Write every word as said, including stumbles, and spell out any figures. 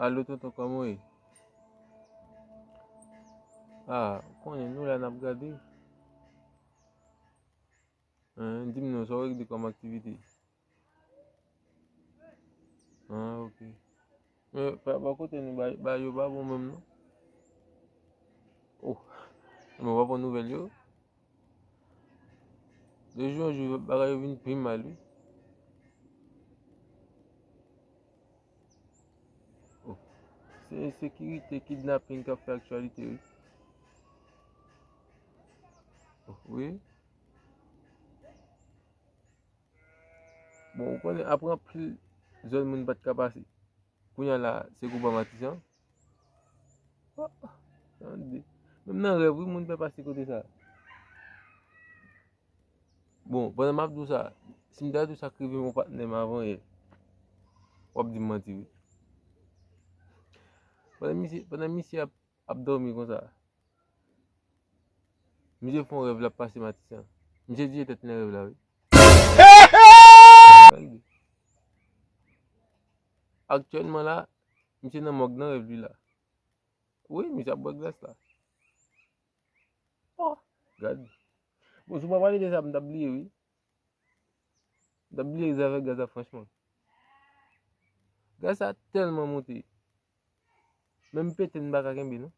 Alo, tonton, kòman w ye? Ah, ou konnen nou la n ap gade. Hein, di m non, sa w regle kòm aktivite? Ah, ok. Men, pa, pa kote nou, ba, ba yo pa bon menm, non? Oh, men w pa pran nouvèl yo? De jou an jou, bagay yo vin pi mal, wi. Oh, se ensekirite, kidnaping k ap fè aktyalite, wi. Oh, wi. Bon, ou konnen, apre anpil zòn moun pa t ka pase. Kounye a la, se kou ba Matisan. Oh, tande. Menm nan rèv, wi, moun pè pase kote sa. Bon, pandan m ap di w sa, si m ta di w sa k rive yon patnè m avan yè, w ap di m manti, wi. Pandan misye, pandan misye ap, ap dòmi konsa, misye fè yon rèv, l ap pase Matisan. Misye di tèt nan rèv la, wi. Aktyèlman la, misye nan mòg nan rèv li la. Wi, misye ap bwè glas la. Oh, gad. Bon, si w pa pale de sa, m t ap bliye, wi. M t ap bliye zafè gaz la, franchman. Gaz la tèlman monte. Menm pete n pa ka kenbe, non.